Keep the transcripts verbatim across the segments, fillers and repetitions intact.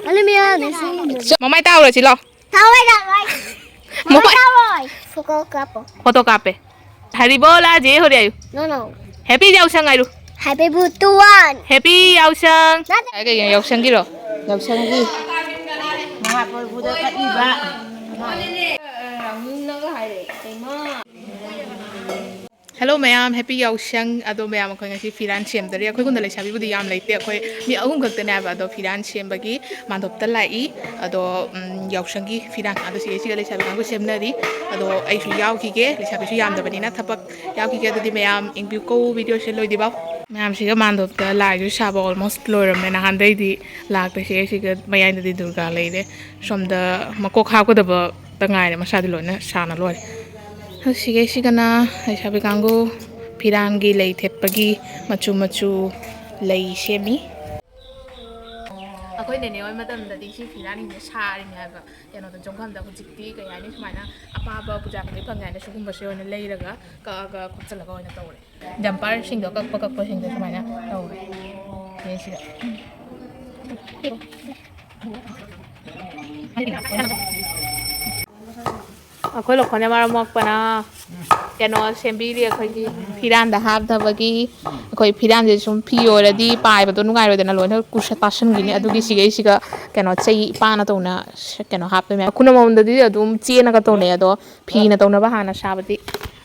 Ano miya, ano siya? ꯆ-, ꯃꯃꯥꯏ ꯇꯥꯎꯔꯁꯤ ꯂꯥꯎ꯫ ꯊꯥꯎꯋꯥꯏ ꯊꯥꯎꯋꯥꯏ꯫ ꯃꯃꯥꯏ ꯃꯃꯥꯏ ꯇꯥꯎꯔꯣꯏ꯫ Photo ꯀꯥꯞꯄꯣ꯫ Photo ꯀꯥꯞꯄꯦ꯫ ꯍꯔꯤꯕꯣꯜ ꯂꯥꯖꯦ ꯍꯣꯔꯦ ꯍꯥꯏꯌꯨ꯫ No, no. Happy ꯌꯥꯎꯁꯪ ꯍꯥꯏꯔꯨ꯫ Happy ꯕꯨ ꯇꯨ ꯋꯥꯟ꯫ Happy ꯌꯥꯎꯁꯪ꯫ ꯅꯠꯇꯦ꯫ ꯀꯩꯒꯤꯅꯣ ꯌꯥꯎꯁꯪꯒꯤꯔꯣ? ꯌꯥꯎꯁꯪꯒꯤ꯫ ꯃꯍꯥꯛ ꯀꯣꯏꯕꯗ ꯀꯠꯂꯤꯕ꯫ ꯍꯜꯂꯣ ꯃꯌꯥꯝ, Happy ꯌꯥꯎꯁꯪ꯫ ꯑꯗꯣ ꯃꯌꯥꯝ, ꯑꯩꯈꯣꯏ ꯉꯁꯤ ꯐꯤꯔꯥꯟ ꯁꯦꯝꯗꯔꯤ꯫ ꯑꯩꯈꯣꯏ ꯈꯨꯟꯗ ꯂꯩꯁꯥꯕꯤꯕꯨꯗꯤ ꯌꯥꯝ ꯂꯩꯇꯦ, ꯑꯩꯈꯣꯏ ꯃꯤ ꯑꯍꯨꯝ ꯈꯛꯇꯅꯦ ꯍꯥꯏꯕ꯫ ꯑꯗꯣ ꯐꯤꯔꯥꯟ ꯁꯦꯝꯕꯒꯤ ꯃꯥꯟꯗꯣꯞꯇ ꯂꯥꯛꯏ꯫ ꯑꯗꯣ, ꯎꯝ, ꯌꯥꯎꯁꯪꯒꯤ ꯐꯤꯔꯥꯟ ꯑꯗꯣ ꯁꯤꯒ ꯁꯤꯒ ꯂꯩꯁꯥꯕꯤ ꯀꯥꯡꯕꯨ ꯁꯦꯝꯅꯔꯤ꯫ ꯑꯗꯣ ꯑꯩꯁꯨ ꯌꯥꯎꯈꯤꯒꯦ, ꯂꯩꯁꯥꯕꯤꯁꯨ ꯌꯥꯝꯗꯕꯅꯤꯅ꯫ ꯊꯕꯛ ꯌꯥꯎꯈꯤꯒꯦ꯫ ꯑꯗꯨꯗꯤ ꯃꯌꯥꯝ ꯏꯪꯕꯤꯌꯨꯀꯣ, video ꯁꯦ ꯂꯣꯏꯗ꯭ꯔꯤꯐꯥꯎ꯫ ꯃꯌꯥꯝꯁꯤꯒ ꯃꯥꯟꯗꯣꯞꯇ ꯂꯥꯏꯁꯨ ꯁꯥꯕ almost ꯂꯣꯏꯔꯝꯃꯦ꯫ ꯅꯍꯥꯟꯗꯩꯗꯤ ꯂꯥꯛꯇꯦ꯫ ꯁꯤꯒ ꯁꯤꯒ ꯃꯌꯥꯏꯗꯗꯤ ꯗꯨꯔꯒꯥ ꯂꯩꯔꯦ꯫ ꯁꯣꯝꯗ ꯃꯀꯣꯛ ꯍꯥꯞꯀꯗꯕꯇ ꯉꯥꯏꯔꯦ, ꯃꯁꯥꯗꯤ ꯂꯣꯏꯅ ꯁꯥꯅ ꯂꯣꯏꯔꯦ꯫ ꯁꯤꯒꯩꯁꯤꯒꯅ ꯂꯩꯁꯥꯕꯤ ꯀꯥꯡꯕꯨ ꯐꯤꯔꯥꯟꯒꯤ ꯂꯩ ꯊꯦꯠꯄꯒꯤ ꯃꯆꯨ ꯃꯆꯨ ꯂꯩ ꯁꯦꯝꯃꯤ꯫ ꯑꯩꯈꯣꯏ ꯅꯦꯅꯦ ꯍꯣꯏ ꯃꯇꯝꯗꯗꯤ ꯁꯤ ꯐꯤꯔꯥꯟꯁꯤꯡꯁꯦ ꯁꯥꯔꯤꯅꯦ ꯍꯥꯏꯕ, ꯀꯩꯅꯣꯗ, ꯖꯣꯡꯈꯝꯗ꯫ ꯍꯧꯖꯤꯛꯇꯤ ꯀꯩ ꯍꯥꯏꯅꯤ, ꯁꯨꯃꯥꯏꯅ ꯑꯄꯥꯕ ꯄꯨꯖꯥ ꯀꯨꯝꯍꯩ ꯐꯪꯉꯦ ꯍꯥꯏꯅ ꯁꯤꯒꯨꯝꯕꯁꯦ ꯑꯣꯏꯅ ꯂꯩꯔꯒ ꯀꯛꯑꯒ ꯈꯣꯠꯆꯜꯂꯒ ꯑꯣꯏꯅ ꯇꯧꯔꯦ꯫ Jumper ꯁꯤꯡꯗꯣ ꯀꯛꯄ ꯀꯛꯄꯁꯤꯡꯗꯣ ꯁꯨꯃꯥꯏꯅ ꯇꯧꯔꯦ꯫ ꯁꯤꯗꯩꯁꯤꯗ꯫ ꯑꯩꯈꯣꯏ ꯂꯣꯈꯣꯟꯅ ꯃꯔꯝ ꯃꯣꯛꯄꯅ ꯀꯩꯅꯣ ꯁꯦꯝꯕꯤꯔꯤ, ꯑꯩꯈꯣꯏꯒꯤ ꯐꯤꯔꯥꯟꯗ ꯍꯥꯞꯅꯕꯒꯤ꯫ ꯑꯩꯈꯣꯏ ꯐꯤꯔꯥꯟꯁꯦ ꯁꯨꯝ ꯐꯤ ꯑꯣꯏꯔꯗꯤ ꯄꯥꯏꯕꯗꯣ ꯅꯨꯡꯉꯥꯏꯔꯣꯏꯗꯅ, ꯂꯣꯏꯅ ꯀꯨꯁ-, ꯇꯥꯁꯟꯈꯤꯅꯤ꯫ ꯑꯗꯨꯒꯤ ꯁꯤꯒꯩꯁꯤꯒ ꯀꯩꯅꯣ ꯆꯩ ꯄꯥꯅ ꯇꯧꯅ ꯀꯩꯅꯣ ꯍꯥꯞꯇꯣꯏꯅꯦ꯫ ꯈꯨꯅꯝ ꯑꯃꯃꯝꯗꯗꯤ ꯑꯗꯨꯝ ꯆꯦꯅꯒ ꯇꯧꯅꯩ, ꯑꯗꯣ ꯐꯤꯅ ꯇꯧꯅꯕ ꯍꯥꯟꯅ ꯁꯥꯕꯗꯤ꯫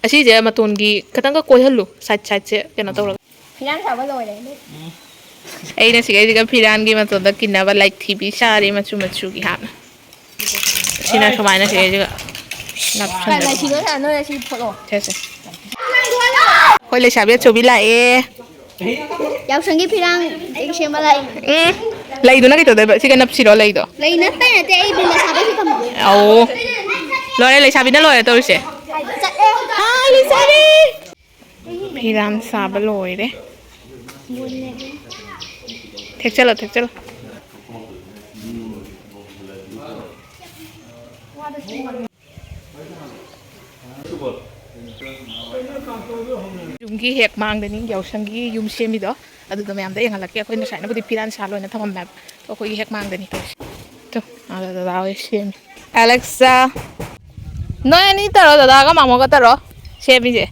ꯑꯁꯤꯁꯦ ꯃꯇꯣꯟꯒꯤ ꯈꯤꯇꯪꯒ ꯀꯣꯏꯍꯜꯂꯨ, side side ꯁꯦ ꯀꯩꯅꯣ ꯇꯧꯔꯒ꯫ ꯐꯤꯔꯥꯟ ꯁꯥꯕ ꯂꯣꯏꯔꯦ꯫ ꯑꯩꯅ ꯁꯤꯒꯩꯁꯤꯒ ꯐꯤꯔꯥꯟꯒꯤ ꯃꯇꯣꯟꯗ ꯀꯤꯟꯅꯕ ꯂꯥꯏꯠ ꯊꯤꯕꯤ ꯁꯥꯔꯤ, ꯃꯆꯨ ꯃꯆꯨꯒꯤ ꯍꯥꯞꯅ꯫ ꯁꯤꯅ ꯁꯨꯃꯥꯏꯅ ꯁꯤꯒꯩꯁꯤꯒ ꯅꯞꯁꯟꯕ꯫ ꯂꯥꯏ ꯊꯤꯕ ꯁꯥ-, ꯅꯣꯏ ꯑꯁꯤ ꯐꯣꯠꯂꯣ꯫ ꯁꯦ, ꯁꯦ꯫ ꯑꯩꯈꯣꯏ ꯂꯩꯁꯥꯕꯤ ꯑꯆꯧꯕꯤ ꯂꯥꯛꯑꯦ꯫ ꯌꯥꯎꯁꯪꯒꯤ ꯐꯤꯔꯥꯟ ꯁꯦꯝꯕ ꯂꯥꯛꯏ꯫ ꯎꯝ꯫ ꯂꯩꯗꯨꯅ ꯀꯩꯗꯧꯗꯣꯏꯕ? ꯁꯤꯒ ꯅꯞꯁꯤꯔꯣ ꯂꯩꯗꯣ? ꯂꯩ ꯅꯠꯇꯦ, ꯅꯠꯇꯦ, ꯑꯩ ꯕꯤꯟꯗ ꯁꯥꯕꯩꯁꯨ ꯊꯝꯃꯤꯅꯦ꯫ ꯑꯧ꯫ ꯂꯣꯏꯔꯦ, ꯂꯩꯁꯥꯕꯤꯅ ꯂꯣꯏꯔꯦ ꯇꯧꯔꯤꯁꯦ꯫ ꯆꯠꯂꯦ꯫ ꯍꯥꯏ, ꯂꯩꯁꯥꯕꯤ! ꯐꯤꯔꯥꯟ ꯁꯥꯕ ꯂꯣꯏꯔꯦ꯫ ꯊꯦꯛꯆꯜꯂꯣ, ꯊꯦꯛꯆꯜꯂꯣ꯫ ꯌꯨꯝꯒꯤ ꯍꯦꯛ ꯃꯥꯡꯗꯅꯤ ꯌꯥꯎꯁꯪꯒꯤ ꯌꯨꯝ ꯁꯦꯝꯃꯤꯗꯣ, ꯑꯗꯨꯗꯣ ꯃꯌꯥꯝꯗ ꯌꯦꯡꯍꯜꯂꯛꯀꯦ꯫ ꯑꯩꯈꯣꯏꯅ ꯁꯨꯃꯥꯏꯅꯕꯨꯗꯤ ꯐꯤꯔꯥꯟ ꯁꯥ ꯂꯣꯏꯅ ꯊꯝꯃꯝꯃꯦꯕ꯫ ꯑꯩꯈꯣꯏꯒꯤ ꯍꯦꯛ ꯃꯥꯡꯗꯅꯤ ꯇꯧꯔꯤꯁꯦ꯫ ꯇꯨ, ꯑꯥꯗ ꯗꯗꯥ ꯍꯣꯏ ꯁꯦꯝꯃꯤ꯫ ꯑꯦꯂꯦꯛꯁꯥ, ꯅꯣꯏ ꯑꯅꯤ ꯇꯧꯔꯣ, ꯗꯗꯥꯒ ꯃꯥꯃꯣꯒ ꯇꯧꯔꯣ ꯁꯦꯝꯃꯤꯁꯦ꯫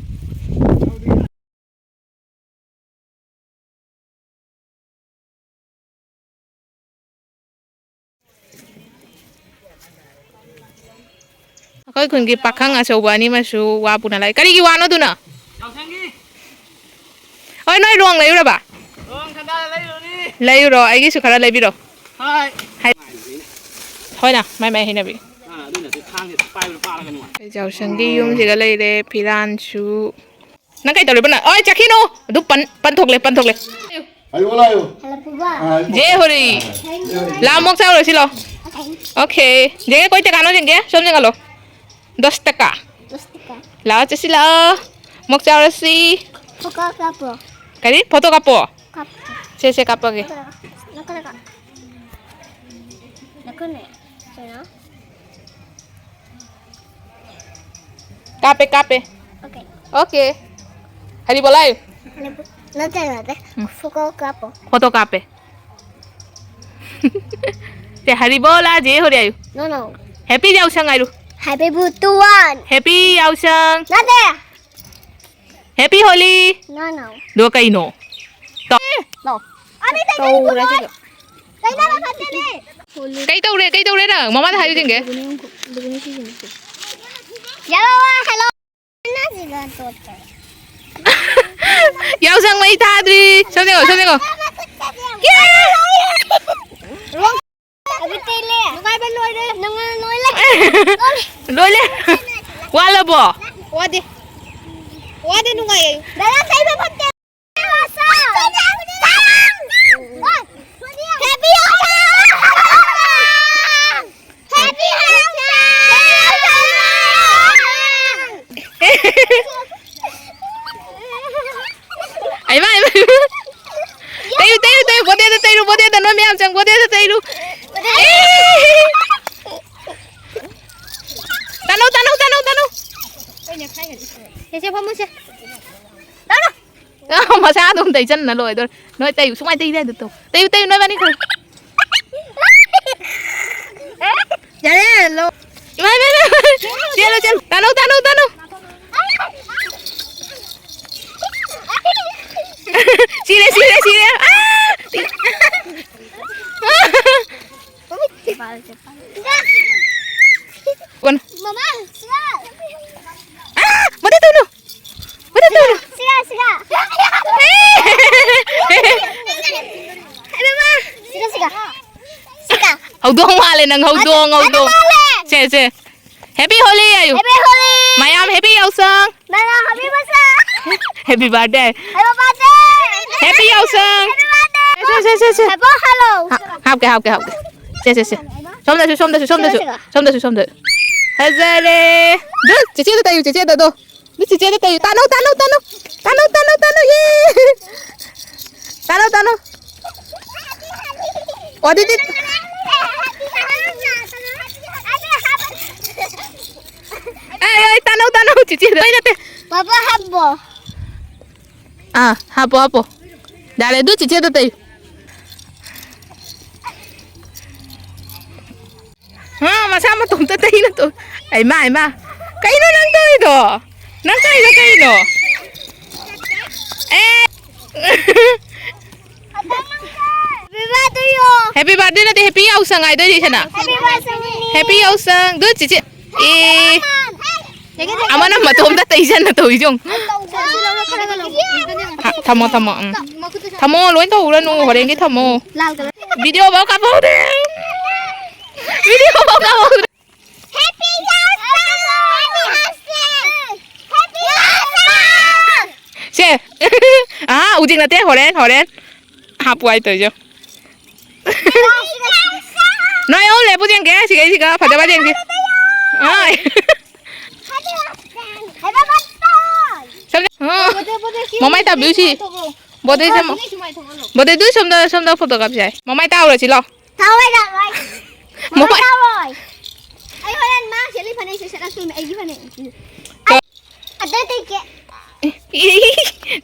ꯑꯩꯈꯣꯏ ꯈꯨꯟꯒꯤ ꯄꯥꯈꯪ ꯑꯆꯧꯕ ꯑꯅꯤꯃꯁꯨ ꯋꯥ ꯄꯨꯅ ꯂꯥꯛꯏ꯫ ꯀꯔꯤꯒꯤ ꯋꯥꯅꯣ ꯑꯗꯨꯅ? ꯌꯥꯎꯁꯪꯒꯤ꯫ ꯍꯣꯏ, ꯅꯣꯏ ꯔꯣꯡ ꯂꯩꯔꯨꯔꯕ? ꯔꯣꯡ ꯁꯟꯗꯥꯗ ꯂꯩꯔꯨꯅꯤ꯫ ꯂꯩꯔꯨꯔꯣ, ꯑꯩꯒꯤꯁꯨ ꯈꯔ ꯂꯩꯕꯤꯔꯣ꯫ ꯍꯣꯏ꯫ ꯍꯥꯏ-, ꯍꯣꯏꯅ, ꯃꯥꯏ ꯃꯥꯏ ꯍꯩꯅꯕꯤ꯫ ꯑꯥ, ꯑꯗꯨꯅ ꯁꯤ ꯊꯥꯡꯁꯦ ꯄꯥꯏꯕꯗ ꯄꯥꯔꯒ ꯅꯨꯡꯉꯥꯏ꯫ ꯑꯩꯈꯣꯏ ꯌꯥꯎꯁꯪꯒꯤ ꯌꯨꯝꯁꯤꯗ ꯂꯩꯔꯦ, ꯐꯤꯔꯥꯟꯁꯨ꯫ ꯅꯪ ꯀꯩ ꯇꯧꯔꯤꯕ ꯅꯪ? ꯑꯣꯏ, ꯆꯠꯈꯤꯅꯨ! ꯑꯗꯨ ꯄꯟ-, ꯄꯟꯊꯣꯛꯂꯦ, ꯄꯟꯊꯣꯛꯂꯦ꯫ ꯑꯌꯣ, ꯂꯥꯛꯑꯣ꯫ ꯍꯜꯂꯛꯄꯕ꯫ ꯑꯥ, ꯖꯦ ꯍꯣꯔꯤ꯫ ꯂꯥꯛꯑꯣ, ꯃꯣꯛ ꯆꯥꯎꯔꯁꯤ ꯂꯥꯛꯑꯣ꯫ ꯑꯣꯀꯦ꯫ ꯖꯦ, ꯀꯣꯏ ꯇꯦꯀꯥꯅꯣ ꯌꯦꯡꯒꯦ? ꯁꯣꯝ ꯌꯦꯡꯍꯜꯂꯣ꯫ ꯗꯁ ꯇꯀꯥ꯫ ꯗꯁ ꯇꯀꯥ꯫ ꯂꯥꯛꯑꯣ, ꯆꯠꯁꯤ ꯂꯥꯛꯑꯣ꯫ ꯃꯣꯛ ꯆꯥꯎꯔꯁꯤ꯫ ꯐꯣꯇꯣ ꯀꯥꯞꯄꯣ꯫ ꯀꯔꯤ? ꯐꯣꯇꯣ ꯀꯥꯞꯄꯣ? ꯀꯥꯞꯄꯣ꯫ ꯁꯦ, ꯁꯦ, ꯀꯥꯞꯄꯒꯦ꯫ ꯅꯪ ꯀꯥꯏꯗ ꯀꯥꯞ-, ꯅꯪ ꯀꯥꯏꯗ? ꯀꯩꯅꯣ? ꯀꯥꯞꯄꯦ, ꯀꯥꯞꯄꯦ꯫ ꯑꯣꯀꯦ꯫ ꯑꯣꯀꯦ꯫ ꯍꯔꯤꯕꯣꯂꯥꯏ꯫ ꯅꯠꯇꯦ, ꯅꯠꯇꯦ꯫ ꯎꯝ꯫ ꯐꯣꯇꯣ ꯀꯥꯞꯄꯣ꯫ ꯐꯣꯇꯣ ꯀꯥꯞꯄꯦ꯫ ꯁꯦ, ꯍꯔꯤꯕꯣꯂꯥ ꯖꯦ ꯍꯣꯔꯤ ꯍꯥꯏꯌꯨ꯫ No, no. ꯍꯦꯄꯤ ꯌꯥꯎꯁꯪ ꯍꯥꯏꯔꯨ꯫ ꯍꯦꯄꯤ ꯕꯨꯇꯨꯋꯥꯟ꯫ ꯍꯦꯄꯤ ꯌꯥꯎꯁꯪ꯫ ꯅꯠꯇꯦ꯫ ꯍꯦꯄꯤ ꯍꯣꯂꯤ꯫ No, no. ꯑꯗꯣ ꯀꯩꯅꯣ? ꯇꯧ-, no. ꯑꯅꯤ ꯇꯧꯔꯦ ꯇꯧꯔꯦ ꯁꯤꯒ꯫ ꯀꯩꯅꯣ ꯐꯠꯇꯦꯅꯦ꯫ ꯀꯩ ꯇꯧꯔꯦ? ꯀꯩ ꯇꯧꯔꯦ ꯅꯪ? ꯃꯃꯥꯗ ꯍꯥꯏꯌꯨ ꯌꯦꯡꯒꯦ꯫ ꯌꯥꯔꯣ, ꯍꯜꯂꯣ꯫ ꯌꯥꯎꯁꯪ ꯃꯩ ꯊꯥꯗ꯭ꯔꯤ꯫ ꯁꯣꯝ ꯌꯦꯡꯉꯣ, ꯁꯣꯝ ꯌꯦꯡꯉꯣ꯫ ꯅꯨꯡꯉꯥꯏꯕ ꯂꯣꯏꯔꯦ꯫ ꯅꯨꯡꯉꯥꯏ ꯂꯣꯏꯔꯦ꯫ ꯂꯣꯏꯔꯦ꯫ ꯋꯥꯠꯂꯕꯣ? ꯋꯥꯗꯦ꯫ ꯋꯥꯗꯦ, ꯅꯨꯡꯉꯥꯏꯌꯦ꯫ ꯗꯗꯥ, ꯀꯩꯕ ꯐꯠꯇꯦ꯫ Happy Halloween! Happy Halloween! ꯑꯩꯃ, ꯑꯩꯃ, ꯑꯩꯃ꯫ ꯇꯩꯔꯨ, ꯇꯩꯔꯨ, ꯇꯩꯔꯨ, ꯕꯣꯗꯦꯗ ꯇꯩꯔꯨ, ꯕꯣꯗꯦꯗ ꯅꯣꯏ ꯃꯌꯥꯝ ꯆꯪ, ꯕꯣꯗꯦꯗ ꯇꯩꯔꯨ꯫ ꯇꯅꯧ, ꯇꯅꯧ, ꯇꯅꯧ, ꯇꯅꯧ꯫ ꯁꯦ, ꯁꯦ, ꯐꯝꯃꯨꯁꯦ꯫ ꯇꯅꯧ꯫ ꯑ, ꯃꯁꯥ ꯑꯗꯨꯝ ꯇꯩꯁꯟꯅ ꯂꯣꯏꯗꯣꯔꯦ꯫ ꯅꯣꯏ ꯇꯩꯌꯨ, ꯁꯨꯃꯥꯏꯅ ꯇꯩꯗꯦ ꯑꯗꯨ ꯇꯧ꯫ ꯇꯩꯌꯨ, ꯇꯩꯌꯨ, ꯅꯣꯏꯕꯥꯅꯤ ꯈꯔ꯫ ꯌꯥꯔꯦ, ꯂꯧ꯫ ꯏꯃꯥ, ꯏꯃꯥ, ꯏꯃꯥ, ꯏꯃꯥ꯫ ꯆꯦꯜꯂꯨ, ꯆꯦꯜꯂꯨ꯫ ꯇꯥꯅꯧ, ꯇꯥꯅꯧ, ꯇꯥꯅꯧ꯫ ꯁꯤꯔꯦ, ꯁꯤꯔꯦ, ꯁꯤꯔꯦ꯫ ꯑꯥ! ꯀꯣꯟ꯫ ꯃꯃꯥ, ꯁꯤꯔꯦ꯫ ꯑꯥ! ꯃꯗꯨ ꯇꯧꯅꯨ꯫ ꯃꯗꯨ ꯇꯧꯅꯨ꯫ ꯁꯤꯔꯦ, ꯁꯤꯔꯦ꯫ ꯑꯦ! ꯁꯤꯔꯦ, ꯁꯤꯔꯦ꯫ ꯁꯤꯔꯦ, ꯁꯤꯔꯦ꯫ ꯁꯤꯔꯦ꯫ ꯍꯧꯗꯣꯡ ꯃꯥꯜꯂꯦ ꯅꯪ, ꯍꯧꯗꯣꯡ, ꯑꯗꯨ ꯍꯧꯗꯣꯡ꯫ ꯃꯥꯜꯂꯦ꯫ ꯁꯦ, ꯁꯦ꯫ Happy Holi ꯍꯥꯏꯌꯨ꯫ Happy Holi꯫ ꯃꯌꯥꯝ happy ꯌꯥꯎꯁꯪ꯫ ꯃꯌꯥꯝ happy ꯌꯥꯎꯁꯪ꯫ Happy birthday꯫ Happy birthday꯫ Happy ꯌꯥꯎꯁꯪ꯫ Happy birthday꯫ ꯁꯦ, ꯁꯦ, ꯁꯦ, ꯁꯦ꯫ ꯍꯥꯞꯄꯣ, hello꯫ ꯍꯥ-, ꯍꯥꯞꯀꯦ, ꯍꯥꯞꯀꯦ, ꯍꯥꯞꯀꯦ꯫ ꯁꯦ, ꯁꯦ, ꯁꯦ꯫ ꯁꯣꯝꯗꯁꯨ, ꯁꯣꯝꯗꯁꯨ, ꯁꯣꯝꯗꯁꯨ꯫ ꯁꯤꯒ, ꯁꯤꯒ꯫ ꯁꯣꯝꯗꯁꯨ, ꯁꯣꯝꯗꯁꯨ꯫ ꯐꯖꯔꯦ꯫ ꯑꯗꯨ ꯆꯤꯆꯦꯗ ꯇꯩꯌꯨ, ꯆꯤꯆꯦꯗ ꯑꯗꯣ꯫ ꯑꯗꯨ ꯆꯤꯆꯦꯗ ꯇꯩꯌꯨ꯫ ꯇꯥꯅꯧ, ꯇꯥꯅꯧ, ꯇꯥꯅꯧ꯫ ꯇꯥꯅꯧ, ꯇꯥꯅꯧ, ꯇꯥꯅꯧ꯫ ꯌꯦ꯫ ꯇꯥꯅꯧ, ꯇꯥꯅꯧ꯫ ꯑꯣ, ꯑꯗꯨꯗꯤ꯫ ꯑꯩ, ꯑꯩ, ꯇꯥꯅꯧ, ꯇꯥꯅꯧ, ꯆꯤꯆꯦꯗ꯫ ꯑꯩ ꯅꯠꯇꯦ꯫ ꯄꯥꯄꯥ ꯍꯥꯞꯄꯣ꯫ ꯑꯥ, ꯍꯥꯞꯄꯣ, ꯍꯥꯞꯄꯣ꯫ ꯌꯥꯔꯦ, ꯑꯗꯨ ꯆꯤꯆꯦꯗ ꯇꯩꯌꯨ꯫ ꯑꯥ, ꯃꯁꯥ ꯃꯇꯣꯝꯇ ꯇꯩꯅ ꯇꯣ-, ꯍꯩꯃꯥ, ꯍꯩꯃꯥ꯫ ꯀꯩꯅꯣ ꯅꯪ ꯇꯧꯔꯤꯗꯣ? ꯅꯪ ꯇꯧꯔꯤꯗꯣ ꯀꯩꯅꯣ? ꯑꯦ꯫ Happy birthday ꯌꯣ꯫ Happy birthday ꯅꯠꯇꯦ, happy ꯌꯥꯎꯁꯪ ꯍꯥꯏꯗꯣꯏꯅꯤ ꯁꯅꯥ꯫ Happy ꯌꯥꯎꯁꯪ꯫ Happy ꯌꯥꯎꯁꯪ꯫ ꯑꯗꯨ ꯆꯤꯆꯦ꯫ ꯑꯦ꯫ ꯑꯃꯅ ꯃꯇꯣꯝꯇ ꯇꯩꯁꯟꯅ ꯇꯧꯔꯤꯁꯦ ꯌꯦꯡꯉꯨ꯫ ꯊꯝꯃꯣ, ꯊꯝꯃꯣ, ꯎꯝ꯫ ꯊꯝꯃꯣ, ꯂꯣꯏ ꯇꯧꯔꯨꯔꯅꯨ, ꯍꯣꯔꯦꯟꯒꯤ ꯊꯝꯃꯣ꯫ Video ꯐꯥꯎ ꯀꯥꯞꯍꯧꯗ꯭ꯔꯦ꯫ Video ꯐꯥꯎ ꯀꯥꯞꯍꯧꯗ꯭ꯔꯦ꯫ Happy Yawsang! Happy Yawsang! Happy Yawsang! ꯁꯦ꯫ ꯑꯥ, ꯍꯧꯖꯤꯛ ꯅꯠꯇꯦ, ꯍꯣꯔꯦꯟ, ꯍꯣꯔꯦꯟ꯫ ꯍꯥꯞꯄꯨ ꯍꯥꯏ ꯇꯧꯔꯤꯁꯦ꯫ ꯅꯣꯏ ꯑꯍꯨꯝ ꯂꯦꯞꯄꯨ ꯌꯦꯡꯒꯦ, ꯁꯤꯒꯩꯁꯤꯒ ꯐꯖꯕ ꯌꯦꯡꯁꯤ꯫ ꯑꯥ꯫ ꯁꯝ-, ꯑꯥ꯫ ꯃꯃꯥꯏ ꯇꯥꯕꯤꯌꯨ ꯁꯤ꯫ ꯕꯣꯗꯦ ꯁꯝ-, ꯕꯣꯗꯦ ꯑꯗꯨ ꯁꯣꯝꯗ, ꯁꯣꯝꯗ photo ꯀꯥꯞꯁꯦ ꯍꯥꯏ꯫ ꯃꯃꯥꯏ ꯇꯥꯎꯔꯁꯤ ꯂꯥꯎ꯫ ꯇꯥꯎꯔꯣꯏ, ꯇꯥꯎꯔꯣꯏ꯫ ꯃꯃꯥꯏ ꯇꯥꯎꯔꯣꯏ꯫ ꯑꯩ ꯍꯣꯔꯦꯟ ꯃꯥ ꯁꯦꯠꯂꯤ ꯐꯅꯦꯛꯁꯦ ꯁꯦꯠꯂꯛꯇꯣꯏꯅꯦ, ꯑꯩꯒꯤ ꯐꯅꯦꯛ꯫ ꯑꯗꯨꯗꯤ ꯀꯦ-,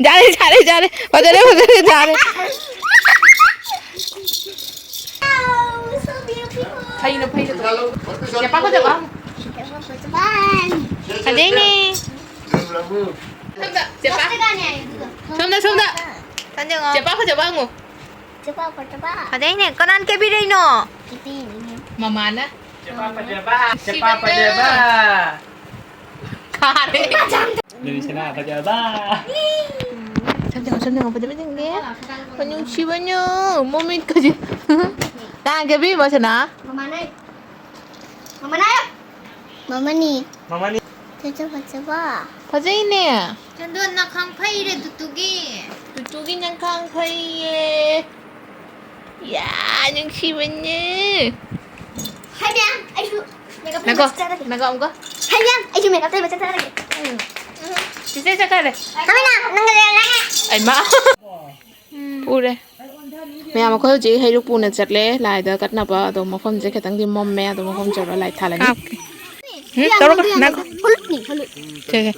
ꯌꯥꯔꯦ, ꯌꯥꯔꯦ, ꯌꯥꯔꯦ꯫ ꯐꯖꯔꯦ, ꯐꯖꯔꯦ, ꯌꯥꯔꯦ꯫ Wow, so beautiful. ꯐꯩꯅ ꯐꯩꯅ ꯇꯧ꯫ ꯆꯦꯄꯥ ꯈꯣꯠ ꯆꯦꯄꯥ꯫ ꯐꯖꯩꯅꯦ꯫ ꯁꯣꯝꯗ ꯆꯦꯄꯥ꯫ ꯁꯣꯝꯗ ꯁꯣꯝꯗ꯫ ꯆꯦꯄꯥ ꯈꯣꯠ ꯆꯦꯄꯥ ꯍꯪꯉꯨ꯫ ꯐꯖꯩꯅꯦ꯫ ꯀꯅꯥꯅ ꯀꯦꯕꯤꯔꯛꯏꯅꯣ? ꯃꯃꯥꯅ꯫ ꯆꯦꯄꯥ ꯐꯖꯕ꯫ ꯆꯦꯄꯥ ꯐꯖꯕ꯫ ꯈꯥꯔꯦ꯫ ꯅꯨꯃꯤꯠꯁꯅꯥ ꯐꯖꯕ꯫ ꯁꯝ ꯌꯦꯡꯉꯣ, ꯁꯝ ꯌꯦꯡꯉꯣ, ꯐꯖꯕ ꯁꯤꯡꯁꯦ꯫ ꯅꯨꯡꯁꯤꯕꯅ ꯃꯃꯤꯠꯀꯁꯦ꯫ ꯀꯅꯥ ꯀꯦꯕꯤꯔꯤꯃꯣ ꯁꯅꯥ? ꯃꯃꯥꯅ꯫ ꯃꯃꯥꯅ꯫ ꯃꯃꯥꯅꯤ꯫ ꯃꯃꯥꯅꯤ꯫ ꯐꯖ ꯐꯖꯕ꯫ ꯐꯖꯩꯅꯦ꯫ ꯆꯟꯗꯣꯟ ꯅꯈꯥꯡ ꯐꯩꯔꯦ ꯗꯨꯠꯇꯨꯒꯤ꯫ ꯗꯨꯠꯇꯨꯒꯤ ꯅꯈꯥꯡ ꯐꯩꯌꯦ꯫ ꯌꯥ, ꯅꯨꯡꯁꯤꯕꯅꯦ꯫ ꯍꯥꯏ ꯃꯌꯥꯝ, ꯑꯩꯁꯨ ꯃꯦꯀꯞ ꯅꯪꯀꯣ, ꯇꯧꯕ ꯆꯠꯆꯔꯒꯦ꯫ ꯅꯪꯀꯣ ꯑꯃꯨꯛꯀ꯫ ꯍꯥꯏ ꯃꯌꯥꯝ, ꯑꯩꯁꯨ ꯃꯦꯀꯞ ꯇꯧꯕ ꯆꯠꯆꯔꯒꯦ꯫ ꯎꯝ꯫ ꯎꯝ꯫ ꯆꯤꯆꯦ ꯆꯠꯈ꯭ꯔꯦ꯫ ꯊꯝꯃꯦ ꯅꯪ, ꯅꯪꯒ ꯂꯩꯔꯝꯃꯦ꯫ ꯑꯩꯃ꯫ ꯄꯨꯔꯦ꯫ ꯃꯌꯥꯝ ꯑꯩꯈꯣꯏ ꯍꯧꯖꯤꯛ ꯍꯩꯔꯨꯛ ꯄꯨꯅ ꯆꯠꯂꯦ ꯂꯥꯏꯗ ꯀꯠꯅꯕ꯫ ꯑꯗꯣ ꯃꯐꯝꯁꯦ ꯈꯤꯇꯪꯗꯤ ꯃꯝꯃꯦ꯫ ꯑꯗꯣ ꯃꯐꯝ ꯆꯠꯂꯒ ꯂꯥꯏ ꯊꯥꯜꯂꯅꯤ꯫ ꯀꯥꯞꯀꯦ꯫ ꯎꯝ, ꯇꯧꯔꯛꯀꯅꯨ, ꯅꯪ꯫ ꯍꯣꯂꯨꯠꯅꯤ, ꯍꯣꯂꯨꯠ꯫ ꯁꯦ, ꯁꯦ꯫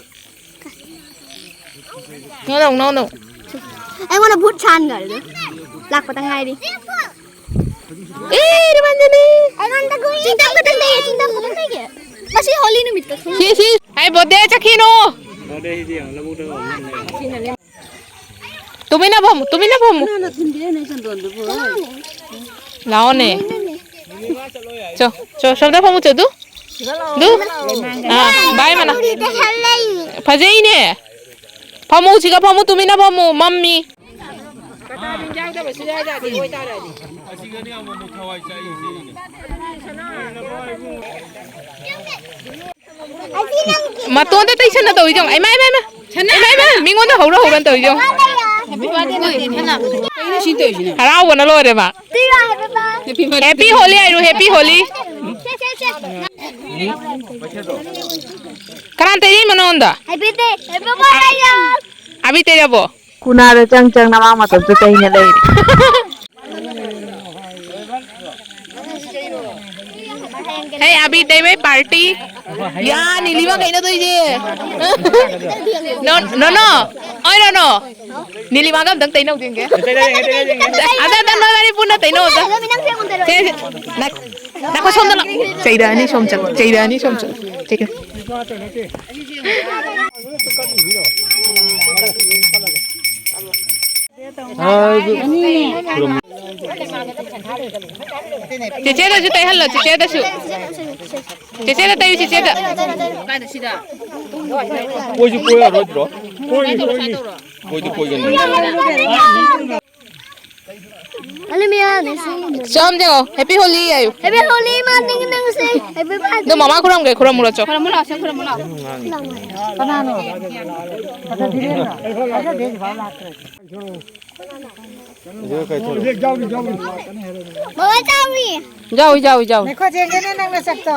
No, no, no, no꯫ ꯑꯩꯉꯣꯟꯗ ꯚꯨꯠ ꯁꯥꯍꯟꯈ꯭ꯔꯦ ꯑꯗꯨ꯫ ꯂꯥꯛꯄꯗ ꯉꯥꯏꯔꯤ꯫ ꯑꯦ, ꯔꯤꯃꯥꯟꯖꯂꯤ꯫ ꯑꯩꯉꯣꯟꯗ ꯒꯨꯂꯤ ꯆꯤꯡꯗꯝ ꯈꯛꯇꯪ ꯇꯩꯌꯦ, ꯆꯤꯡꯗꯝ ꯈꯛꯇꯪ ꯇꯩꯌꯦ꯫ ꯉꯁꯤ ꯍꯣꯂꯤ ꯅꯨꯃꯤꯠꯇ ꯈꯪꯉꯦ꯫ ꯁꯤ, ꯁꯤ꯫ ꯑꯩ ꯕꯣꯗꯦ ꯆꯠꯈꯤꯅꯨ꯫ ꯇꯨꯃꯤꯟꯅ ꯐꯝꯃꯨ, ꯇꯨꯃꯤꯟꯅ ꯐꯝꯃꯨ꯫ ꯀꯅꯥꯅ ꯊꯤꯟꯕꯤꯔꯤꯅꯣ ꯆꯟꯗꯣꯟꯗꯨꯕꯨ? ꯂꯥꯛꯑꯣꯅꯦ꯫ ꯆꯣ, ꯆꯣ, ꯁꯣꯝꯗ ꯐꯝꯃꯨ ꯆꯣ, ꯑꯗꯨ꯫ ꯑꯗꯨ? ꯑꯥ, ꯚꯥꯏ ꯃꯅꯥ꯫ ꯐꯖꯩꯅꯦ꯫ ꯐꯝꯃꯨ, ꯁꯤꯒ ꯐꯝꯃꯨ, ꯇꯨꯃꯤꯟꯅ ꯐꯝꯃꯨ, ꯃꯝꯃꯤ꯫ ꯃꯇꯣꯟꯗ ꯇꯩꯁꯟꯅ ꯇꯧꯔꯤꯗꯣ ꯌꯦꯡꯉꯣ꯫ ꯏꯃꯥ, ꯏꯃꯥ, ꯏꯃꯥ꯫ ꯏꯃꯥ, ꯏꯃꯥ, ꯃꯤꯉꯣꯟꯗ ꯍꯧꯔ ꯍꯧꯔ ꯇꯧꯔꯤꯗꯣ ꯌꯦꯡꯉꯣ꯫ ꯀꯩꯅꯣ ꯁꯤ ꯇꯧꯔꯤꯁꯤꯅ? ꯍꯔꯥꯎꯕꯅ ꯂꯣꯏꯔꯦ ꯃꯥ꯫ Happy Holi ꯍꯥꯏꯔꯣ, Happy Holi꯫ ꯀꯅꯥꯅ ꯇꯩꯔꯛꯏꯃꯣ ꯅꯉꯣꯟꯗ? ꯑꯕꯤ ꯇꯩꯔꯕꯣ? ꯈꯨꯅꯥꯗ ꯆꯪ ꯆꯪ ꯅꯃꯥ ꯃꯇꯣꯝꯇ ꯇꯩꯅ ꯂꯩꯔꯤ꯫ ꯍꯦ, ꯑꯕꯤ ꯇꯩꯕꯩ party꯫ ꯌꯥ, ꯅꯤꯂꯤꯃ ꯀꯩꯅꯣ ꯇꯧꯔꯤꯁꯦ? ꯅꯣ, ꯅꯣ, ꯅꯣ꯫ ꯑꯣꯏ, ꯅꯣ, ꯅꯣ꯫ ꯅꯤꯂꯤꯃꯥꯒ ꯑꯝꯇꯪ ꯇꯩꯅꯧ ꯌꯦꯡꯒꯦ꯫ ꯑꯗ, ꯑꯗ, ꯅꯣꯏ ꯋꯥꯔꯤ ꯄꯨꯟꯅ ꯇꯩꯅꯧ ꯑꯝꯇ꯫ ꯁꯦ, ꯁꯦ, ꯅꯥꯏꯈꯣ, ꯅꯥꯏꯈꯣ, ꯁꯣꯝꯗ ꯂꯥꯛ-, ꯆꯩꯔꯛꯑꯅꯤ, ꯁꯣꯝ ꯆꯠꯂꯣ, ꯆꯩꯔꯛꯑꯅꯤ, ꯁꯣꯝ ꯆꯠꯂꯣ, ꯆꯩꯔꯛꯑꯅꯤ꯫ ꯆꯦꯆꯦꯗꯁꯨ ꯇꯩꯍꯜꯂꯣ, ꯆꯦꯆꯦꯗꯁꯨ꯫ ꯆꯦꯆꯦꯗ ꯇꯩꯌꯨ, ꯆꯦꯆꯦꯗ꯫ ꯀꯣꯏꯁꯨ ꯀꯣꯏ ꯌꯥꯔꯣꯏꯗ꯭ꯔꯣ? ꯀꯣꯏꯗꯤ ꯀꯣꯏꯒꯅꯤ꯫ ꯑꯂꯨ ꯃꯌꯥꯝꯅꯦ ꯁꯤ꯫ ꯁꯣꯝ ꯌꯦꯡꯉꯣ, Happy Holi ꯍꯥꯏꯌꯨ꯫ Happy Holi ꯃꯥ ꯅꯤꯡ ꯅꯪꯁꯦ꯫ Happy birthday꯫ ꯑꯗꯣ ꯃꯃꯥ ꯈꯨꯔꯝꯒꯦ, ꯈꯨꯔꯝꯃꯨꯔꯣ ꯆꯣ꯫ ꯈꯨꯔꯝꯃꯨ ꯂꯥꯛꯑꯣ, ꯁꯦ ꯈꯨꯔꯝꯃꯨ ꯂꯥꯛꯑꯣ꯫ ꯀꯅꯥꯅꯣ? ꯑꯗ ꯙꯤꯔꯦꯟꯗ꯭ꯔ꯫ ꯑꯗ ꯙꯤꯔꯦꯟꯗ꯭ꯔ ꯂꯥꯛꯇ꯭ꯔꯦ꯫ ꯕꯕꯥ ꯆꯥꯎꯏ꯫ ꯌꯥꯎꯏ, ꯌꯥꯎꯏ, ꯌꯥꯎꯏ꯫ ꯉꯥꯏꯈꯣ, ꯌꯦꯡꯒꯦꯅꯦ ꯅꯪ ꯅꯁꯛꯇꯣ꯫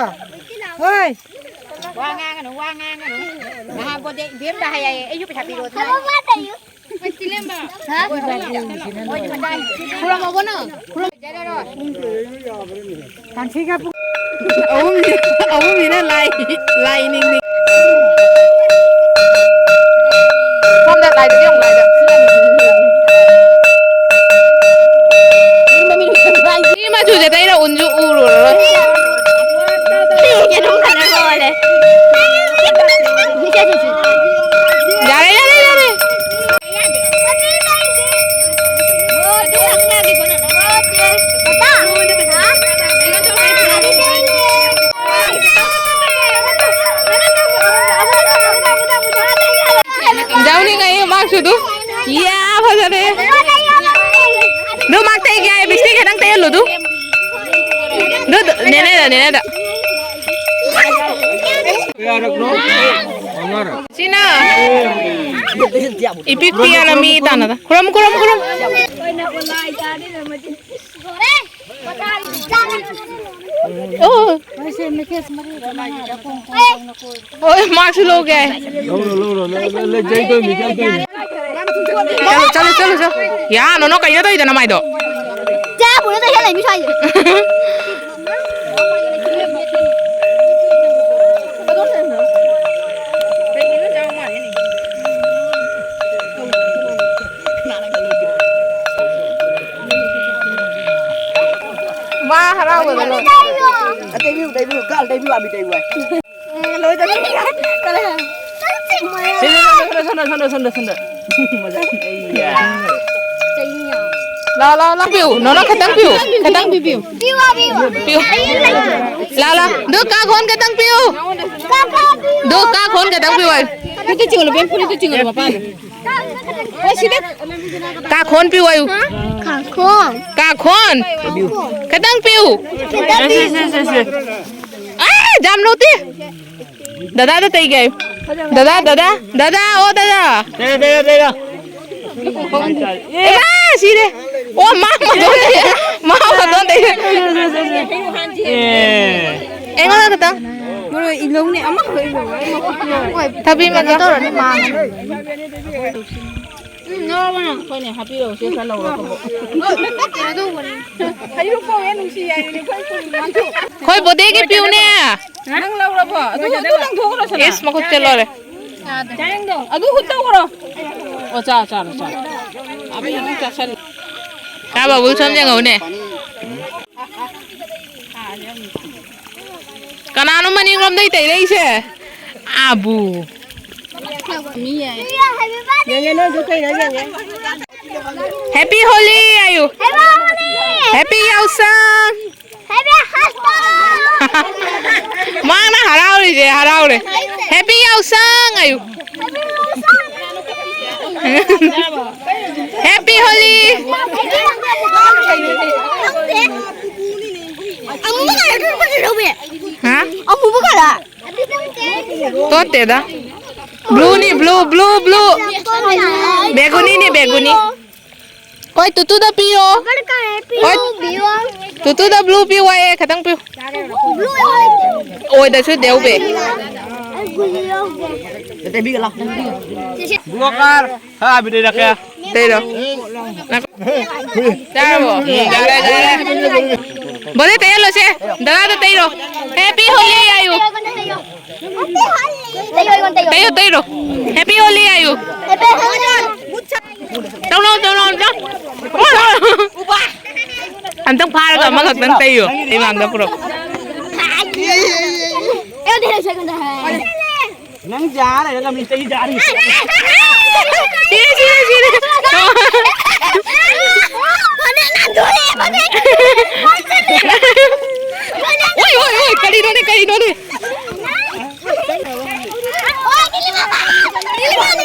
ꯍꯣꯏ꯫ ꯋꯥ ꯉꯥꯡꯒꯅꯨ, ꯋꯥ ꯉꯥꯡꯒꯅꯨ꯫ ꯅꯍꯥꯟ ꯕꯣꯗꯦ ꯏꯕꯦꯝꯗ ꯍꯥꯏ ꯍꯥꯏꯌꯦ, "ꯑꯩꯁꯨ ꯄꯩꯁꯥ ꯄꯤꯔꯛꯑꯣ" ꯊꯥꯏ꯫ ꯍꯥ? ꯈꯨꯔꯝꯃꯕꯣ ꯅꯪ? ꯈꯨꯔꯝ-, ꯇꯥꯟꯊꯤꯒ ꯄꯨꯡ ꯑꯍꯨꯝꯁꯤ-, ꯑꯍꯨꯝꯁꯤꯅ ꯂꯥꯏ, ꯂꯥꯏ ꯅꯤꯡꯅꯤꯡ꯫ ꯁꯣꯝꯗ ꯂꯥꯏꯗ ꯌꯦꯡꯉꯨ, ꯂꯥꯏꯗ꯫ ꯁꯤ ꯃꯆꯨꯁꯦ ꯇꯩꯔ ꯎꯟꯁꯨ ꯎꯔꯨꯔꯔꯣꯏ꯫ ꯁꯤ ꯑꯗꯨꯝ ꯈꯟꯅꯕ ꯍꯧꯔꯦ꯫ ꯌꯥꯔꯦ, ꯌꯥꯔꯦ, ꯌꯥꯔꯦ꯫ ꯌꯥꯎꯅꯤꯡꯉꯥꯏ ꯃꯥꯛꯁꯨ ꯑꯗꯨ꯫ ꯌꯥ, ꯐꯖꯔꯦ꯫ ꯑꯗꯨ ꯃꯥꯛ ꯇꯩꯒꯦ ꯍꯥꯏ, ꯕꯤꯁꯇꯤ ꯈꯤꯇꯪ ꯇꯩꯍꯜꯂꯨ ꯑꯗꯨ꯫ ꯑꯗꯨ, ꯑꯗꯨ, ꯅꯦꯅꯦꯗ, ꯅꯦꯅꯦꯗ꯫ ꯀꯌꯥꯔꯛꯅꯣ? ꯃꯉꯥꯔꯛ꯫ ꯁꯤꯅ ꯏꯄꯤꯛ ꯄꯤꯛꯑꯅ ꯃꯤ ꯇꯥꯟꯅꯗ꯫ ꯈꯨꯔꯝ, ꯈꯨꯔꯝ, ꯈꯨꯔꯝ꯫ ꯑꯣ꯫ ꯍꯣꯏ, ꯃꯥꯛꯁꯨ ꯂꯧꯒꯦ꯫ ꯂꯧꯔꯣ, ꯂꯧꯔꯣ, ꯂꯧꯔꯣ, ꯂꯧꯔꯣ, ꯂꯩꯖꯩꯗꯣ, ꯃꯤ ꯀꯌꯥꯝ ꯇꯧꯔꯤꯅꯣ? ꯆꯠꯂꯨ, ꯆꯠꯂꯨ, ꯆꯠꯂꯨ, ꯆꯠꯂꯨ꯫ ꯌꯥ, ꯅꯣꯅꯣ, ꯀꯩꯅꯣ ꯇꯧꯔꯤꯗꯣ ꯅꯃꯥꯏꯗꯣ? ꯆꯥ ꯄꯨꯔ ꯂꯩꯁꯜꯂꯦ ꯃꯤ ꯁ꯭ꯋꯥꯏꯁꯦ꯫ ꯍꯔꯥꯎꯕꯗ ꯂꯣꯏ꯫ ꯇꯩꯕꯤꯌꯨ, ꯇꯩꯕꯤꯌꯨ, ꯒꯥꯜ ꯇꯩꯕꯤꯌꯨ, ꯑꯕꯤ ꯇꯩꯕꯤꯌꯨ ꯍꯥꯏ꯫ ꯂꯣꯏꯗꯧꯔꯦ꯫ ꯁꯟꯗ, ꯁꯟꯗ, ꯁꯟꯗ, ꯁꯟꯗ, ꯁꯟꯗ꯫ ꯂꯥ, ꯂꯥ, ꯂꯥ꯫ ꯄꯤꯌꯨ, ꯅꯣꯅꯣ ꯈꯤꯇꯪ ꯄꯤꯌꯨ, ꯈꯤꯇꯪ ꯄꯤꯕꯤꯌꯨ꯫ ꯄꯤꯌꯨ, ꯄꯤꯌꯨ꯫ ꯄꯤꯌꯨ꯫ ꯂꯥ, ꯂꯥ꯫ ꯑꯗꯨ ꯀꯥ ꯈꯣꯟ ꯈꯤꯇꯪ ꯄꯤꯌꯨ꯫ ꯑꯗꯨ ꯀꯥ ꯈꯣꯟ ꯈꯤꯇꯪ ꯄꯤꯌꯨ ꯍꯥꯏꯌꯨ꯫ ꯐꯨꯔꯤꯠꯇ ꯆꯤꯡꯍꯜꯂꯨ, ꯕꯦꯝ, ꯐꯨꯔꯤꯠꯇ ꯆꯤꯡꯍꯜꯂꯨ, ꯃꯄꯥꯗ꯫ ꯀꯥ ꯈꯣꯟ ꯄꯤꯌꯨ ꯍꯥꯏꯌꯨ꯫ ꯀꯥ ꯈꯣꯟ꯫ ꯀꯥ ꯈꯣꯟ꯫ ꯈꯤꯇꯪ ꯄꯤꯌꯨ꯫ ꯁꯦ, ꯁꯦ, ꯁꯦ, ꯁꯦ, ꯁꯦ꯫ ꯑꯥ, ꯖꯥꯝ ꯂꯧꯇꯦ꯫ ꯗꯗꯥꯗ ꯇꯩꯒꯦ ꯍꯥꯏꯌꯨ꯫ ꯗꯗꯥ, ꯗꯗꯥ, ꯗꯗꯥ, ꯑꯣ ꯗꯗꯥ꯫ ꯇꯩꯔꯣ, ꯇꯩꯔꯣ, ꯇꯩꯔꯣ꯫ ꯏꯃꯥ, ꯁꯤꯔꯦ꯫ ꯑꯣ, ꯃꯥ ꯃꯇꯣꯟ ꯇꯩ-, ꯃꯥ ꯃꯇꯣꯟ ꯇꯩ-꯫ ꯑꯦ꯫ ꯑꯩꯉꯣꯟꯗ ꯈꯛꯇꯪ꯫ ꯃꯔꯣꯏ ꯏꯜꯍꯧꯅꯦ, ꯑꯃꯈꯛ ꯏꯜꯍꯧ꯫ ꯊꯕꯤ ꯃꯆꯥ꯫ ꯎꯝ, ꯉꯥꯎꯔꯕ ꯅꯪ? ꯍꯣꯏꯅꯦ, ꯍꯥꯞꯄꯤꯔꯛꯑꯣ, ꯁꯦ, ꯈꯔ ꯂꯧꯔꯣ, ꯀꯕꯣꯛ꯫ ꯍꯩꯔꯨꯛ ꯀꯧꯋꯦ, ꯅꯨꯡꯁꯤ ꯍꯥꯏꯕꯅꯦ, ꯑꯩꯈꯣꯏ ꯀꯨꯟ ꯃꯉꯥ꯫ ꯑꯩꯈꯣꯏ ꯕꯣꯗꯦꯒꯤ ꯄꯤꯌꯨꯅꯦ꯫ ꯅꯪ ꯂꯧꯔꯕꯣ? ꯑꯗꯨ, ꯑꯗꯨ ꯂꯪꯊꯣꯛꯎꯔꯣ, ꯁꯅꯥ꯫ ꯏꯁ, ꯃꯈꯨꯠ ꯆꯦꯜꯂꯣꯔꯦ꯫ ꯆꯥꯔꯦꯡꯗꯣ, ꯑꯗꯨ ꯍꯨꯠꯇꯣꯛꯎꯔꯣ꯫ ꯑꯣ, ꯆꯥꯔꯣ, ꯆꯥꯔꯣ, ꯆꯥꯔꯣ꯫ ꯑꯃ ꯑꯃꯨꯛ ꯆꯥꯁꯜꯂꯨ꯫ ꯀꯥ ꯕꯥꯕꯨꯜ ꯁꯣꯝ ꯌꯦꯡꯉꯧꯅꯦ꯫ ꯀꯅꯥꯅꯣ ꯃꯅꯤꯡꯂꯣꯝꯗꯩ ꯇꯩꯔꯛꯏꯁꯦ? ꯑꯥꯕꯨ꯫ ꯌꯦꯡꯒꯦ, ꯅꯣꯏꯗꯨ ꯀꯩꯅꯣ ꯌꯦꯡꯒꯦ꯫ Happy Holi ꯍꯥꯏꯌꯨ꯫ Happy ꯌꯥꯎꯁꯪ꯫ ꯃꯥꯅ ꯍꯔꯥꯎꯔꯤꯁꯦ ꯍꯔꯥꯎꯔꯦ꯫ Happy ꯌꯥꯎꯁꯪ ꯍꯥꯏꯌꯨ꯫ Happy Holi꯫ ꯍꯥ? ꯇꯣꯠꯇꯦꯗ꯫ Blue ꯅꯤ, blue, blue, blue꯫ ꯕꯦꯒꯨꯅꯤꯅꯤ, ꯕꯦꯒꯨꯅꯤ꯫ ꯍꯣꯏ, ꯇꯨꯇꯨꯗ ꯄꯤꯔꯣ꯫ ꯍꯣꯏ, ꯇꯨꯇꯨꯗ blue ꯄꯤꯌꯨ ꯍꯥꯏꯌꯦ, ꯈꯤꯇꯪ ꯄꯤꯌꯨ꯫ ꯑꯣꯏꯗꯁꯨ ꯗꯦꯎꯕꯦ꯫ ꯕ꯭ꯂꯣꯀꯔ꯫ ꯍꯥ, ꯑꯕꯤ ꯂꯩꯔꯛꯀꯦ꯫ ꯇꯩꯔꯣ꯫ ꯆꯥꯔꯕꯣ? ꯌꯥꯔꯦ, ꯌꯥꯔꯦ꯫ ꯕꯣꯗꯦ ꯇꯩꯍꯜꯂꯣꯁꯦ꯫ ꯗꯗꯥꯗ ꯇꯩꯔꯣ꯫ Happy Holi ꯍꯥꯏꯌꯨ꯫ ꯇꯩꯌꯣ, ꯇꯩꯌꯣ꯫ Happy Holi ꯍꯥꯏꯌꯨ꯫ ꯆꯧꯅꯧ, ꯆꯧꯅꯧ, ꯆꯧ꯫ ꯑꯝꯇꯪ ꯐꯥꯔꯒ ꯑꯃꯈꯛꯇꯪ ꯇꯩꯌꯣ꯫ ꯑꯩ ꯃꯥꯡꯗ ꯄꯨꯔꯛ꯫ ꯅꯪ ꯌꯥꯔꯦ, ꯅꯪ ꯃꯤ ꯆꯍꯤ ꯌꯥꯔꯤ꯫ ꯁꯤꯔꯦ, ꯁꯤꯔꯦ, ꯁꯤꯔꯦ꯫ ꯑꯣꯏ, ꯑꯣꯏ, ꯑꯣꯏ, ꯀꯔꯤꯅꯣꯅꯦ, ꯀꯔꯤꯅꯣꯅꯦ?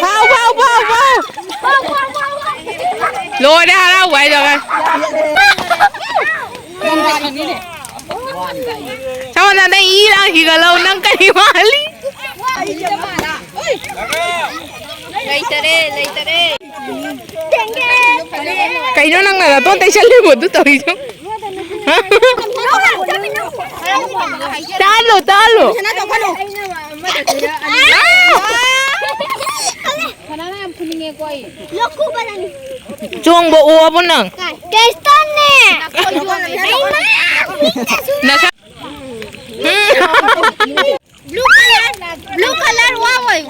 ꯐꯥꯎ, ꯐꯥꯎ, ꯐꯥꯎ, ꯐꯥꯎ꯫ ꯂꯣꯏꯔꯦ ꯍꯔꯥꯎꯕ ꯍꯥꯏꯗꯣ꯫ ꯁꯃꯟꯗ, ꯅꯪ ꯏ ꯂꯥꯡꯈꯤꯒ ꯂꯧ, ꯅꯪ ꯀꯔꯤ ꯃꯥꯜꯂꯤ? ꯂꯩꯇꯔꯦ, ꯂꯩꯇꯔꯦ꯫ ꯀꯩꯅꯣ ꯅꯪꯅ ꯅꯇꯣꯟ ꯇꯩꯁꯜꯂꯤꯕꯣ ꯑꯗꯨ ꯇꯧꯔꯤꯗꯣ? ꯇꯥꯍꯜꯂꯣ, ꯇꯥꯍꯜꯂꯣ꯫ ꯆꯣꯡꯕ ꯑꯣꯛꯑꯕꯣ ꯅꯪ? ꯀꯦꯁꯇꯟꯅꯦ꯫ ꯅꯁꯥ ꯕ꯭ꯂꯨ ꯀꯂꯔ, ꯕ꯭ꯂꯨ ꯀꯂꯔ ꯋꯥ ꯑꯣꯏ꯫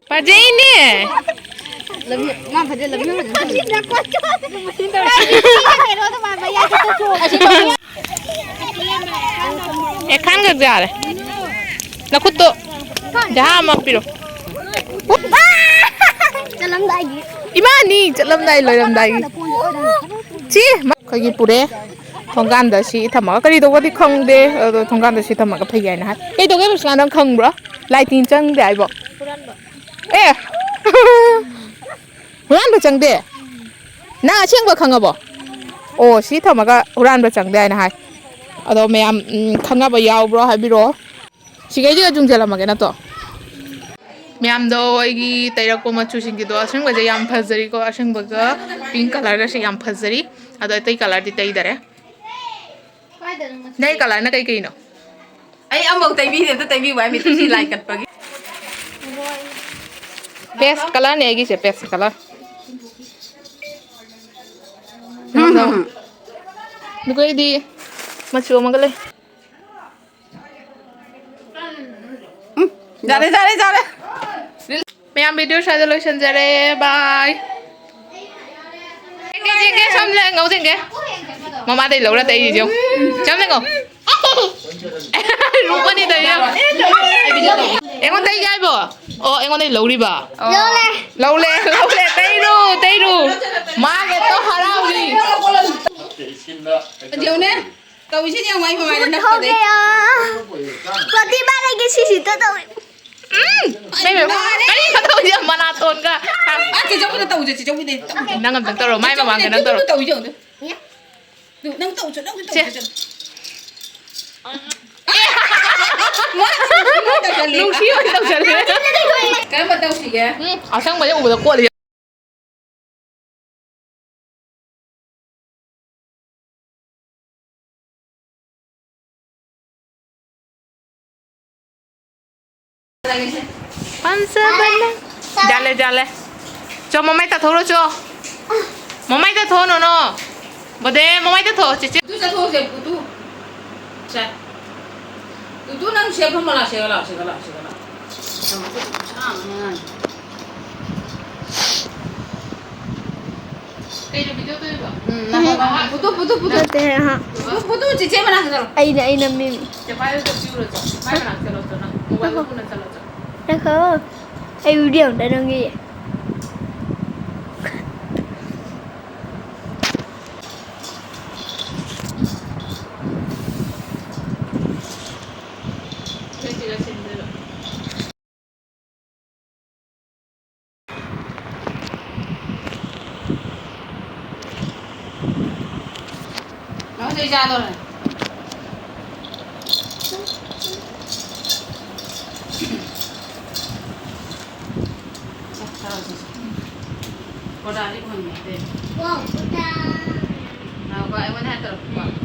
ꯐꯖꯩꯅꯦ꯫ ꯑꯦ, ꯈꯥꯟꯒ ꯌꯥꯔꯦ꯫ ꯅꯈꯨꯠꯇꯣ ꯖꯍꯥ ꯑꯃ ꯄꯤꯔꯣ꯫ ꯆꯠꯂꯝꯗꯥꯏꯒꯤ꯫ ꯏꯃꯥꯅꯤ ꯆꯠꯂꯝꯗꯥꯏ ꯂꯣꯏꯔꯝꯗꯥꯏꯒꯤ꯫ ꯁꯤ ꯑꯩꯈꯣꯏꯒꯤ ꯄꯨꯔꯦ꯫ ꯊꯣꯡꯒꯥꯟꯗ ꯁꯤ ꯊꯝꯃꯒ ꯀꯔꯤ ꯇꯧꯕꯗꯤ ꯈꯪꯗꯦ, ꯑꯗꯣ ꯊꯣꯡꯒꯥꯟꯗ ꯁꯤ ꯊꯝꯃꯒ ꯐꯩ ꯍꯥꯏꯅ ꯍꯥꯏ꯫ ꯀꯩ ꯇꯧꯒꯦ ꯔꯨꯁꯅꯥ, ꯅꯪ ꯈꯪꯕ꯭ꯔꯣ? ꯂꯥꯏ ꯇꯤꯟ ꯆꯪꯗꯦ ꯍꯥꯏꯕꯣ꯫ ꯑꯦ꯫ ꯍꯨꯔꯥꯟꯕ ꯆꯪꯗꯦ? ꯅꯪ ꯑꯁꯦꯡꯕ ꯈꯪꯉꯕꯣ? ꯑꯣ, ꯁꯤ ꯊꯝꯃꯒ ꯍꯨꯔꯥꯟꯕ ꯆꯪꯗꯦ ꯍꯥꯏꯅ ꯍꯥꯏ꯫ ꯑꯗꯣ ꯃꯌꯥꯝ, ꯎꯝ, ꯈꯪꯅꯕ ꯌꯥꯎꯕ꯭ꯔꯣ ꯍꯥꯏꯕꯤꯔꯛꯑꯣ꯫ ꯁꯤꯈꯩꯁꯤꯒ ꯆꯨꯡꯁꯤꯜꯂꯝꯃꯒꯦ ꯅꯠꯇ꯭ꯔꯣ? ꯃꯌꯥꯝꯗꯣ ꯑꯩꯒꯤ ꯇꯩꯔꯛꯄ ꯃꯆꯨꯁꯤꯡꯒꯤꯗꯣ ꯑꯁꯦꯡꯕꯁꯦ ꯌꯥꯝ ꯐꯖꯔꯤꯀꯣ꯫ ꯑꯁꯦꯡꯕꯒ ꯄꯤꯡ ꯀꯂꯔꯒꯁꯦ ꯌꯥꯝ ꯐꯖꯔꯤ꯫ ꯑꯗꯣ ꯑꯇꯩ ꯀꯂꯔꯗꯤ ꯇꯩꯗꯔꯦ꯫ ꯅꯪ ꯀꯂꯔꯅ ꯀꯩ ꯀꯩꯅꯣ? ꯑꯩ ꯑꯃꯐꯥꯎ ꯇꯩꯕꯤꯗꯦ, ꯑꯝꯇ ꯇꯩꯕꯤꯌꯨ ꯍꯥꯏ, ꯃꯤꯠꯇꯨ ꯁꯤ ꯂꯥꯏ ꯀꯠꯄꯒꯤ꯫ ꯄꯦꯁ ꯀꯂꯔꯅꯦ ꯑꯩꯒꯤꯁꯦ, ꯄꯦꯁ ꯀꯂꯔ꯫ ꯎꯝ, ꯎꯝ, ꯎꯝ꯫ ꯑꯗꯨꯒ ꯑꯩꯗꯤ ꯃꯆꯨ ꯑꯃꯒ ꯂꯩ꯫ ꯎꯝ, ꯌꯥꯔꯦ, ꯌꯥꯔꯦ, ꯌꯥꯔꯦ꯫ ꯃꯌꯥꯝ, video ꯁ꯭ꯋꯥꯏꯗ ꯂꯣꯏꯁꯤꯟꯖꯔꯦ꯫ Bye꯫ ꯌꯦꯡꯒꯦ, ꯌꯦꯡꯒꯦ, ꯁꯣꯝ ꯂꯦꯡꯉꯣ, ꯌꯦꯡꯒꯦ꯫ ꯃꯃꯥꯗꯩ ꯂꯧꯔ ꯇꯩꯔꯤꯁꯦ ꯌꯦꯡꯉꯨ꯫ ꯁꯣꯝ ꯂꯦꯡꯉꯣ꯫ ꯔꯨꯛꯃꯅꯤ ꯇꯩꯔꯤ ꯌꯦꯡꯉꯨ꯫ ꯑꯩꯉꯣꯟꯗꯩ ꯌꯥꯏꯕꯣ? ꯑꯣ, ꯑꯩꯉꯣꯟꯗꯩ ꯂꯧꯔꯤꯕ? ꯂꯧꯔꯦ꯫ ꯂꯧꯔꯦ, ꯂꯧꯔꯦ, ꯇꯩꯔꯨ, ꯇꯩꯔꯨ꯫ ꯃꯥꯒꯤ ꯑꯇꯣ ꯍꯔꯥꯎꯔꯤ꯫ ꯌꯦꯡꯉꯨꯅꯦ꯫ ꯇꯧꯏꯁꯤꯗꯤ ꯌꯦꯡꯉꯣ, ꯑꯩ ꯃꯃꯥꯏꯗ ꯅꯞꯄꯗꯩ꯫ ꯍꯧꯒꯦ ꯌꯥ꯫ ꯄ꯭ꯔꯇꯤꯚꯥ ꯂꯩꯒꯦ ꯁꯤꯁꯤꯗ ꯇꯧꯏ꯫ ꯎꯝ! ꯀꯩꯅꯣ? ꯅꯥꯔꯦ꯫ ꯀꯔꯤ ꯃꯇꯧꯁꯦ ꯃꯅꯥꯇꯣꯟꯒ? ꯑ, ꯆꯦꯆꯧꯒꯤꯗ ꯇꯧꯁꯦ, ꯆꯦꯆꯧꯒꯤꯗ ꯇꯧꯁꯦ꯫ ꯅꯪ ꯑꯝꯇꯪ ꯇꯧꯔꯣ, ꯃꯥꯏ ꯃꯃꯥꯡꯗ ꯅꯪ ꯇꯧꯔꯣ꯫ ꯇꯧꯁꯦ, ꯇꯧꯁꯦ꯫ ꯅꯪ ꯇꯧꯁꯦ, ꯅꯪ ꯁꯦ꯫ ꯇꯧꯁꯦ꯫ ꯅꯨꯡꯁꯤ ꯑꯣꯏꯅ ꯇꯧꯁꯜꯂꯦ꯫ ꯀꯔꯝꯕ ꯇꯧꯁꯤꯒꯦ? ꯎꯝ, ꯑꯁꯪꯕꯁꯦ ꯎꯕꯗ ꯀꯣꯠꯂꯤ꯫ ꯄꯟꯖꯕꯅ꯫ ꯖꯥꯠꯂꯦ, ꯖꯥꯠꯂꯦ꯫ ꯆꯣ, ꯃꯃꯥꯏ ꯇꯥꯊꯣꯛꯎꯔꯣ, ꯆꯣ꯫ ꯃꯃꯥꯏ ꯇꯥꯊꯣꯛꯑꯣ, ꯅꯣꯅꯣ꯫ ꯕꯣꯗꯦ, ꯃꯃꯥꯏ ꯇꯥꯊꯣꯛꯑꯣ, ꯆꯦꯆꯦ꯫ ꯄꯨꯇꯨ ꯆꯠꯊꯣꯛꯑꯁꯦ, ꯄꯨꯇꯨ꯫ ꯁꯦ꯫ ꯄꯨꯇꯨ, ꯅꯪ ꯁꯦ ꯐꯝꯃꯣ ꯂꯥꯎ, ꯁꯦꯒ ꯂꯥꯎ, ꯁꯦꯒ ꯂꯥꯎ, ꯁꯦꯒ ꯂꯥꯎ꯫ ꯀꯩꯅꯣ video ꯇꯧꯔꯤꯕ? ꯎꯝ, ꯅꯪ ꯄꯨꯇꯨ, ꯄꯨꯇꯨ, ꯄꯨꯇꯨ꯫ ꯅꯠꯇꯦ, ꯍꯥ꯫ ꯄꯨꯇꯨ, ꯄꯨꯇꯨ, ꯆꯦꯆꯦ ꯃꯅꯥꯛꯇ ꯆꯠꯂꯣ꯫ ꯑꯩꯅ, ꯑꯩꯅ ꯃꯤꯃꯤ꯫ ꯆꯦ ꯄꯥꯏꯔꯒ ꯆꯠꯂꯣ, ꯆꯠꯂꯣ꯫ ꯃꯥꯏ ꯃꯅꯥꯛꯇ ꯆꯠꯂꯣ, ꯆꯠꯂꯣ꯫ ꯃꯣꯕꯥꯏꯜꯗꯣ ꯄꯨꯅ ꯆꯠꯂꯣ, ꯆꯠꯂꯣ꯫ ꯉꯥꯏꯈꯣ꯫ ꯑꯩ video ꯑꯝꯇ ꯅꯝꯒꯦ꯫ ꯅꯪ ꯆꯩ ꯆꯥꯗꯧꯔꯦ꯫ ꯆꯥꯔꯣ, ꯆꯥꯔꯣ, ꯆꯥꯔꯣ꯫ ꯀꯣꯔꯗꯥꯗꯤ ꯐꯪꯉꯦ ꯑꯇꯩ꯫ ꯋꯥꯎ, ꯀꯣꯔꯗꯥ꯫ ꯉꯥꯏꯈꯣ, ꯑꯩꯉꯣꯟꯗ ꯍꯥꯟꯅ ꯇꯧꯔꯛꯈꯤꯀꯣ꯫ ꯎꯝ꯫